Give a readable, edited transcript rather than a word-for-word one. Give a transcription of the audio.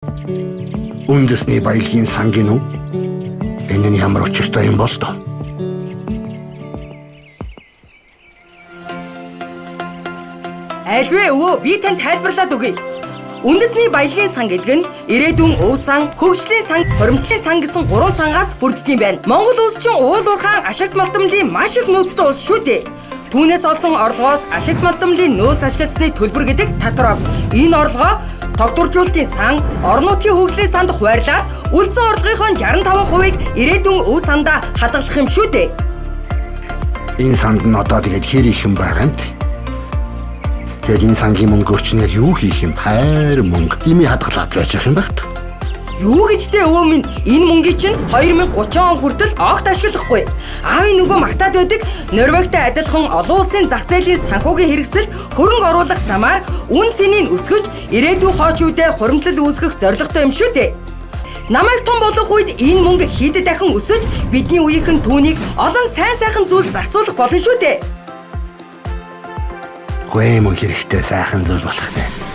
Үндэсний баялагын сан гинүү? Энэ нь ямар учиртай юм бол доо? Альвэ өвөө, би танд тайлбарлаад өгье. Үндэсний баялагын сан гэдэг нь ирээдүйн өв сан, хөгжлийн сан, хоримтлын сан гэсэн гурван сангаас бүрддэг юм байна. Монгол улс чинь уул уурхаан ашигт малтамлын маш их нөөцтэй улс шүү дээ. Түүнээс олсон орлогоос ашигт малтамлын нөөц ашигласны төлбөр гэдэг татвар. Энэ орлогоо тогтворжуулалтын сан, орон нутгийн хөгжлийн санд хуваарлаад үлдсэн орлогынхоо 65%-ийг ирээдүйн өв сандаа хадгалах юм шүү дээ. Энэ санд нь одоо тэгээд хэр их юм байгаа юм бэ? Тэгээд энэ сангийн мөнгөөр чинь яг юу хийх юм? Хайр мөнгө. Дими хадгалаад байж юм багт. Юу гэжтэй өвөө минь, энэ мөнгийг чинь 2030 он хүртэл огт ашиглахгүй. Аавын нөгөө магтаад байдаг Норвегтэй адилхан олон улсын зах зээлийн санхүүгийн хэрэгсэл хөрөнгө оруулах замаар үн цэнийг өсгөж ирээдүйн хооч үедээ хуримтлал үүсгэх зорилготой юм шүү дээ. Намайг том болох үед энэ мөнгө хэд дахин өсөж бидний үеийнхэн түүнийг олон сайн сайхан зүйл зарцуулах болно шүү дээ. Гүй мөн хэрэгтэй сайхан зүйл болох нэ.